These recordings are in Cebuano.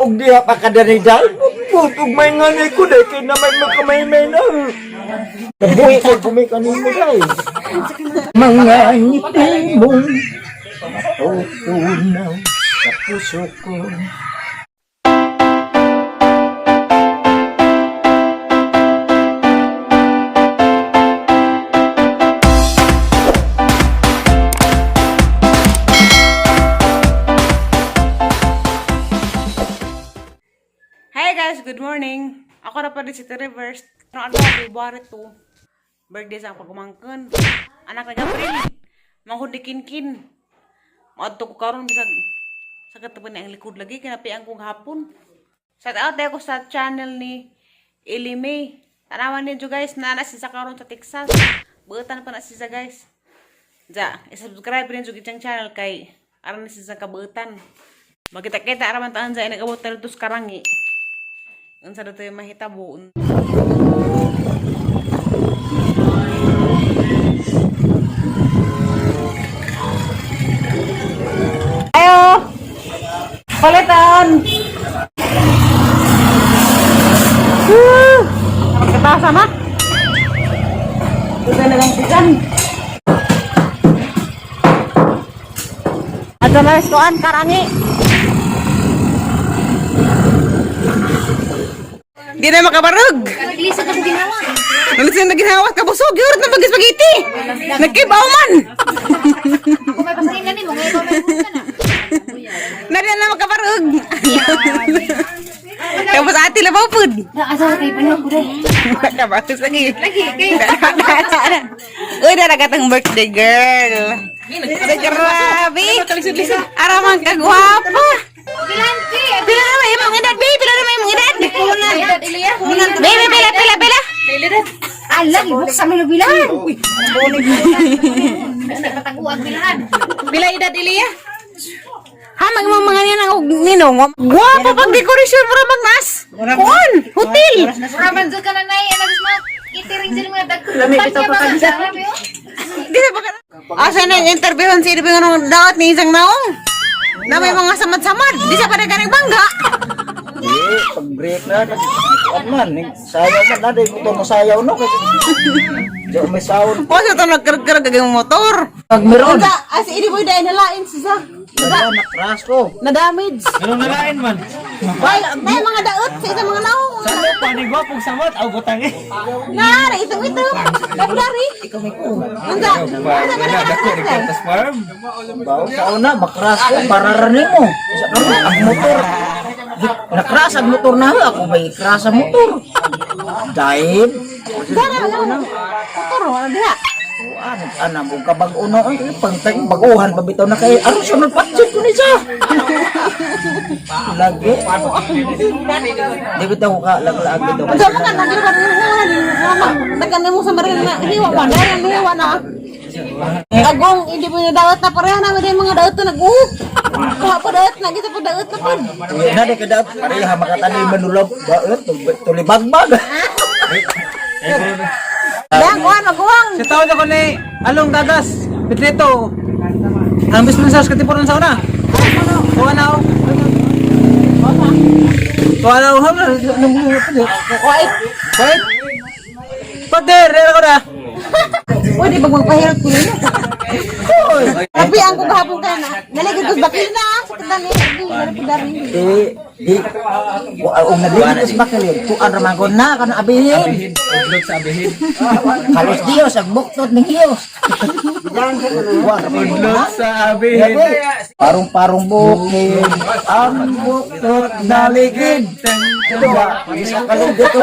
Og diha pa ka diri dai. Put og may ngani ko dai kay na may makamaymay na. Buhi ko bumi kanimo dai. Mga ngiti mong matutunaw sa puso ko. Hi guys, good morning. Ako na pa rin si Rivers. Ano ano, February 2. Birthday sa pagumangkon. Anak na Gabriel. Manghudikin-kin. Maadto ko karon bisag sa katabi na ang likod lagi kinapiang kong hapon. Shout out ko sa channel ni Ellie May. Tanawan ninyo guys, na na siya karon sa Texas. Buutan pa na siya guys. Ja, i-subscribe rin jud itong channel kay aron na siya sa kabuutan. Magkita-kita araman taan sa nag-abot na dito sa karangi. Unsa daw tayo mahitabo. Ayo! Palitan! Woo! Magkatasa na! Ito na lang sigan. Ato na kuan karangi. Di na makabarog. Naglisod ako ginawa. Nalisod na ginawa kabusog. Yurot na pag spaghetti. Nagkibaw man. Kung may pasaringan ni mo, ngayon ko may buka na. Nari na makabarog. Tapos ate labaw pud. Asa sa kayo pala ko dahil. Nakabatos lagi. Lagi. Uy, daragatang birthday girl. Sa grabe. Aramang kagwapa. Bilanti! Pila na may imong edad, babe? Pila na may imong edad? Edad Ilya. Baby, pila, pila, pila. Ala, ibuksan mo na bilan. Nagpataguan bilan. Pila edad Ilya? Ha, mag mga mga niya ng ninong. Guwapo pag decoration mura magnas. Kuan, hotel. Mura man dyan ka na nay. Ano gusto mo? Itiring dyan mga dagko. Lami pa ka Di na ba ka? Asa na yung interviewon si Irving anong daot ni isang naong? Na may mga samad-samad. Di sa pa naganing bangga. Di, pag break na, nag man, sayaw man na, di ko to masayaw no, kasi di ako may sound. O sa ito nagkarag-karag ang motor. Pag meron, Unsa, as ini mo dahil nalain siya. wala, nakras ko. Na-damage. Ano nalain man? Ay, may mga daot sa isang mga naong. Ano pa ni gwapong samot aw butang eh. Na, ito ito. Dabudari. Unsa? Unsa ba na Dako ni Kertas Farm. Bawo sa una, makras ko, para rin mo. Sa karon, ang motor, nakras ang motor na, ako may kras ang motor. Dahil, Dara na. Motor wala diha. kuan, ana mo kabag-o na, ay, pagtag, baguhan, pabitaw na kay, aron siya nagpatsit ko ni siya. Lagi. Di bitaw ka, laglaag bitaw ka. Unsa man ka nagiro ka nagkan mo sa maril na hiwa pa na hiwa na. Agong hindi mo na daot na pareha na may mga daot na nag-uok. Kuha pa daot na kita pa daot na pud. Na di kada pareha makatali manulab baet tulibagbag. Dang kuan maguwang. Sa taon ako ni Along Dagas, Petreto. Ang best friend sa katipunan sa una. Kuha na ako. Kuha na ako. Wait. Wait. Pader, ko na. Uy, di ba magpahirap ko yun? Tapi ang kong hapon ka na. Naligid ko sa bakil na. Sa katang ni. Dari. Di di wa og nagligid sa bakilid kuan ra man ko na kana abihin. Udlot sa abihin. Kalos Dios ang buktot ning Dios. Kuan ra man ko na. Udlot sa abihin. Parong-parong bukid ang buktot naligid. Isa kaligid to.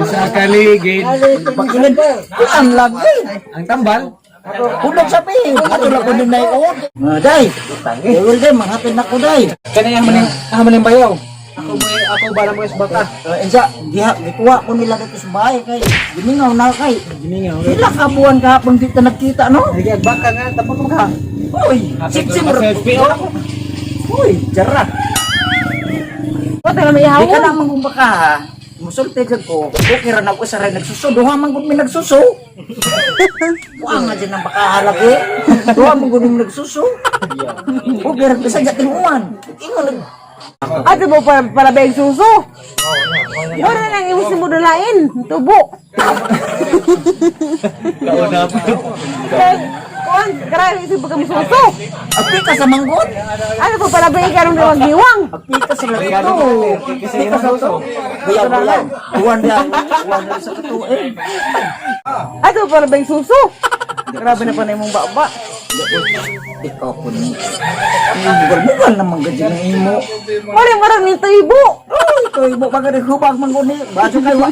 Sa kaligid. Bakilid kuan lagi. Ang tambal. Kulog sa pihin. Ato lang ko nun na iuod. Day, Dewil day, manghapin na ko day. Kani ang maning ang maning bayaw. Ako mo ako bala mo sa baka. Ensa, diha gikuha ko nila dito sa bahay kay gimingaw na kay. Gimingaw. Pila ka buwan kahapon di ta nagkita no? Lagi ag baka nga tapos mo ka. Uy, sipsip Sa FPO. Uy, jara. Wala na may Di ka hawon. na man kung baka ha. Musulti jud ko. Okay ra na ko sa ray nagsuso. Duha man gud mi nagsuso. Wa nga dyan ang baka halagi. Duha man gud mi nagsuso. Okay ra bisan jating uwan. Ingon nag Ato mo para para ba suso? Wala lang iwas mo dalain, tubo. Kauna pa. Kuan, grabe isip pagka mo suso. Api ka sa manggod. Ano po para ba ikaw ng giwang? Api ka sa lagito. Api ka sa to. Buyaw buyaw. Buwan na. Buwan na sa katuin. Ato para ba suso? Grabe na pa na imong baba. Ikaw ko ni. Bugal-bugal naman gadyan ang imo. Mara mara ni tubo. Uy, ito ibo pa gani hubag man guni. Baso kay wa.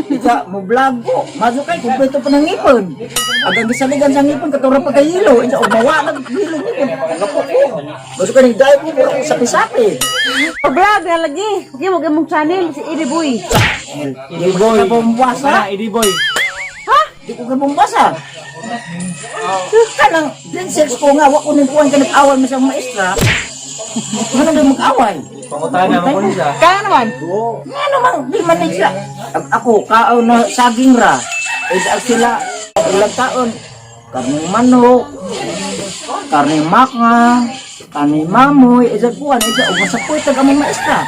Ika mo vlog ko. Baso kay kumpleto pa ng ngipon. Agang gisaligan sa ngipon katura pa kay hilo. Insa umawa na hilo ngipon. Gapo ko. Baso kay dai ko mura ko sapi-sapi. Vlog na lagi. Okay mo gamong channel si Idi Boy. Di ko ka bumbasa. Idi boy. Ha? Di ko ka bumbasa. Kanang grade 6 ko nga wa ko ning kuan ka nag-away mo sa maestra. Ano ba mag-away? Pangutana mo ko siya. Kaya naman. Nga naman, di man na sila. Ako, kaon na saging ra. Eh, sila, ilang taon, karning manok, karning maka, karning mamoy, eh, sa kuwan, eh, sa ubasa po, ito kami maestra.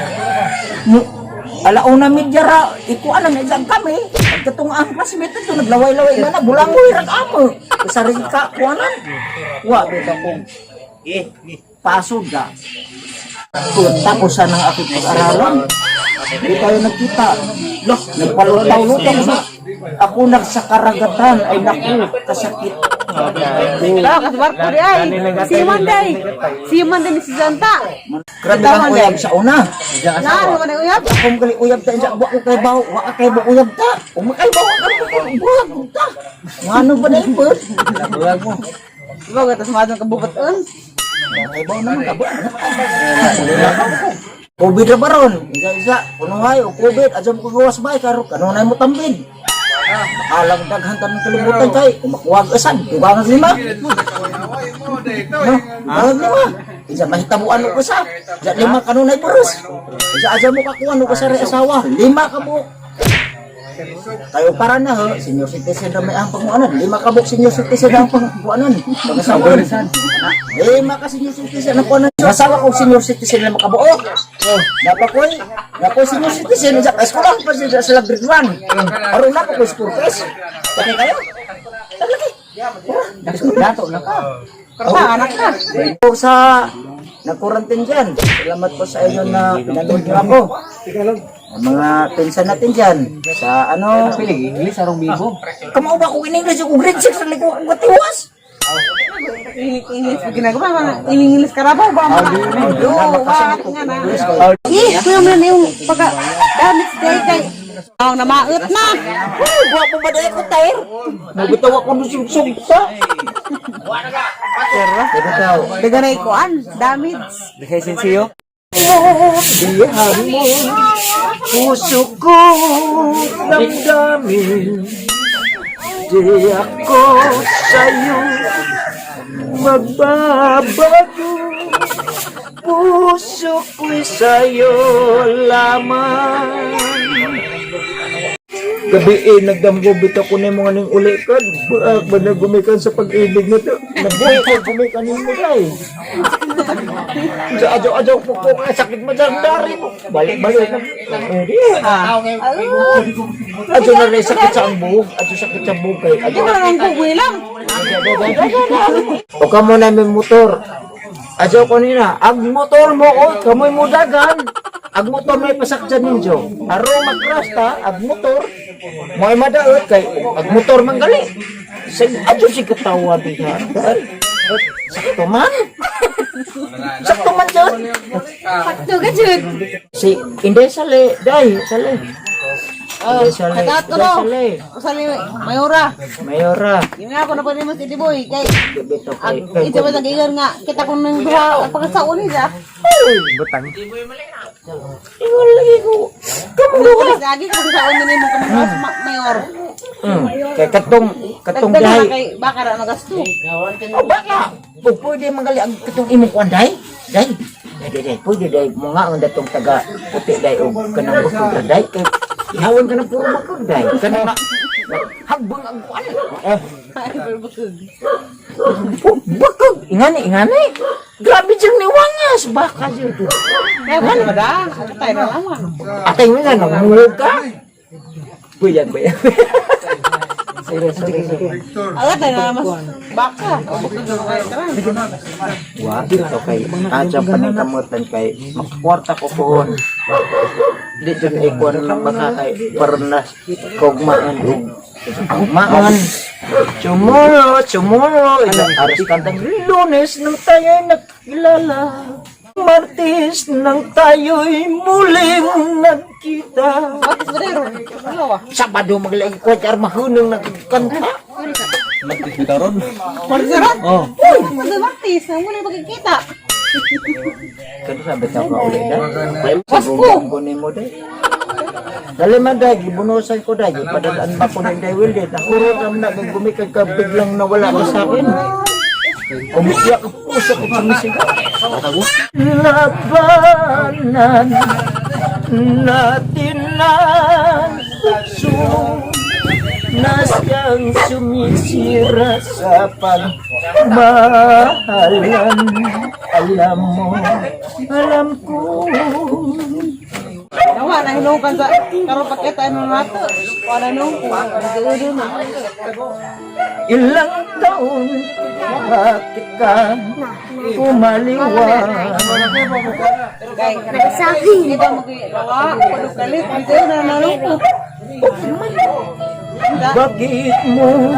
Alauna media ra, ikuan na isang kami. Ang katong ang classmate ito, naglaway-laway na na, bulangoy rag amo. Sa rin ka, kuanan. Wa, beta kong, pasod ka. Tapos sa nang aking pag-aralan. Hindi tayo nagkita. Loh, nagpalutaw-lutaw sa... Ako nagsakaragatan ay naku, kasakit. Tawa ka sa barko di ay. Si Manday. Si Manday ni si Santa. Grabe ang uyab sa una. Naro man ang uyab. Ako gali uyab ta, wa ko kay baw, wa ka kay baw uyab ta. Umakay baw ka bulag ta. Ngano ba na ipod? Bulag mo. Diba ka tas madong kabubaton? Kay baw naman ka ba? COVID ra baron, isa-isa, kunuhay o COVID, adyo mo kagawas ba, karo kanunay mo tambid. Alang daghan tanang kalibutan kay, kumakuwag usan, dugangan lima. No, dugangan lima. Isa mahitabuan og usa, isa lima kanunay puros. Isa adyo mo kakuan og usa ra asawa, lima ka buok. Kayo para na ho, senior citizen ra may ang panguanan. Lima ka buok senior citizen ang panguanan. Pangasawa. Lima ka senior citizen ang kuanan. Masawa kong senior citizen na makabuok. Napakoy, nakoy senior citizen sa eskwela pa sila sila grade 1. Aron na ko school fees. Okay kayo? Lagi. Dato na ka. Karta anak ka. Po sa na-quarantine dyan. Salamat po sa inyo na pinanood niyo ako. Ang mga pinsan natin dyan. Sa ano, Pili English arong bibo. kamao ba kung in-English ako grade 6 na ko akong katiwas? English pa ginagawa mga English karabaw ba mga. Do wa nga na. Eh, kuya mo na yung pagka damage day kay Aw na maut na. Uy, gwapo ba dahil ko tayo? Nagutawa ko nung sugsug sa. Daga na ikuan, damage. Dikay sensiyo. Dihan mo, puso ko, damdamin. Di ako sa'yo magbabago. Puso ko'y sa'yo lamang. Gabi eh, nagdamgubit ako ng mga ning ulikan. Baak ba na gumikan sa pag-ibig na to? Nabuhay ko gumikan yung mga eh. Sa adyaw-adyaw po ko, kaya sakit mo dyan, dari mo. Balik-balik na. Eh, di. Adyaw na rin sakit sa ang buhok. Adyaw sakit sa buhok kay. Di Adyaw. ko lang kugoy lang. O kamo na may motor. Adyaw ko nina, ag motor mo o, kamoy mo dagan. Ag motor may pasakjan ninyo. Aro magrasta, ag motor. Mo'y madaot kay ag motor manggali. Sig adyo si katawa diha. Sakto man. Sakto man jud. Sakto ka, Jud. Si Inday sale, day sale. Inday sale. Kataat ko Inday no. sale. Usali mayora. Mayora. Yun nga ako na pa nimo si Boy kay Bito kay. ag ito ba nag-ingon nga kita kung nang duha pagkasaon niya. Butang. Ingon lagi ko. Kamu Kamu lagi kung saon ni mo kamo mayor. Kay katong katong Dagdag na day. kay baka ra magasto. Oh, baka. O, pwede mangali ang katong imong kuan day. Day. Day, day, day. Pwede day mo nga ang datong taga puti day o kanang bukod ra day kay ihawon ka ng puro bukod day. Kanang na hagbang ang kuan. Eh, Ay, pero bukod. oh, bukod. Ingani, ingani. Grabe diyang niwangas. Baka dyan. Kaya ba da? Atay na lamang. Atay mo nga, nangulog ka. Buyag, buyag. Sorry, sorry, sorry. Agatay na mas baka. Wa, okay. At ang paningkamutan kay makakwarta ko poon. Di dyan ikuan lang baka kay parnas kogmaan og kogmaan. Tomorrow, tomorrow, ilang aras kantang Lunes nang tayo'y nagkilala. Martes nang tayo'y muling nagkita. Sabado maglaing ko, kaya mahunong nagkanta. Oh. Martis, ang muna pagkikita. Kano sabi ka pa ulit na? Pasko! Kunin mo day. Dali man day, gibunusan ko day. Padadaan ba ko ng day will day. Nakurot naman na, gumikag ka biglang nawala ka sa akin. Umiiyak ang puso ko sumisigaw. Labanan natin ang tukso na siyang sumisira sa pagmahalan. Alam mo, alam ko. Nawa na hinungkan sa karon pagkita ano nato. Wala nung ko. na. Ilang taon, bakit ka kumaliwa? Kay Nagsabi. Di ba magilawa? Kalit, dito na nanong ko. Bakit mo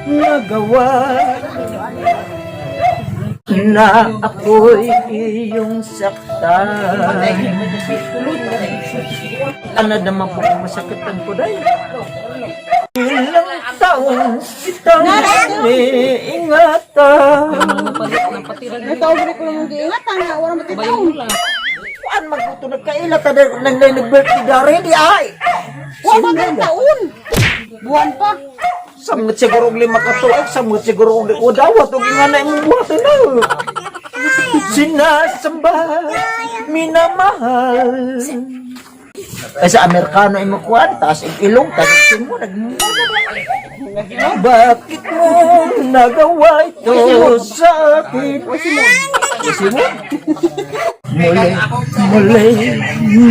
nagawa na ako'y iyong saktan? Ano naman po kung masakitan ko dahil? Ilang taon kitang iniingatan. May tao ba ko lang giingatan nga wala matitaw. Kuan magbuto nagkaila ta nang nag-birthday dari di ay. Wala pa taon. Buwan pa. Samot siguro og 5 ka tuig, samot siguro og o dawat og nga na imong buhaton na. Sinasamba, minamahal. Ay sa Amerikano imo kuan, taas ig ilong, taas ig mo nag. Bakit mo nagawa ito sa akin? Simon. Muli, muli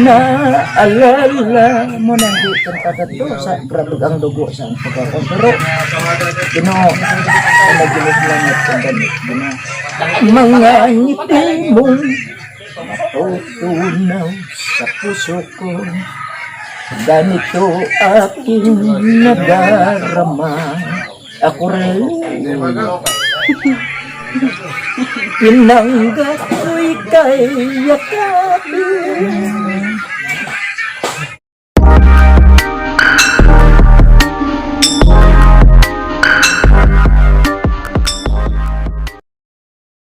na alala mo nang di kanta to sa grabe ang dugo sa ang pagkakon. Pero, Ginoo, ang nagilig langit ang ganit, Ginoo. Mga ngiti mong matutunaw sa puso ko. Ganito aking nadarama. Ako rin. Tinanggap ko'y kay yakapin.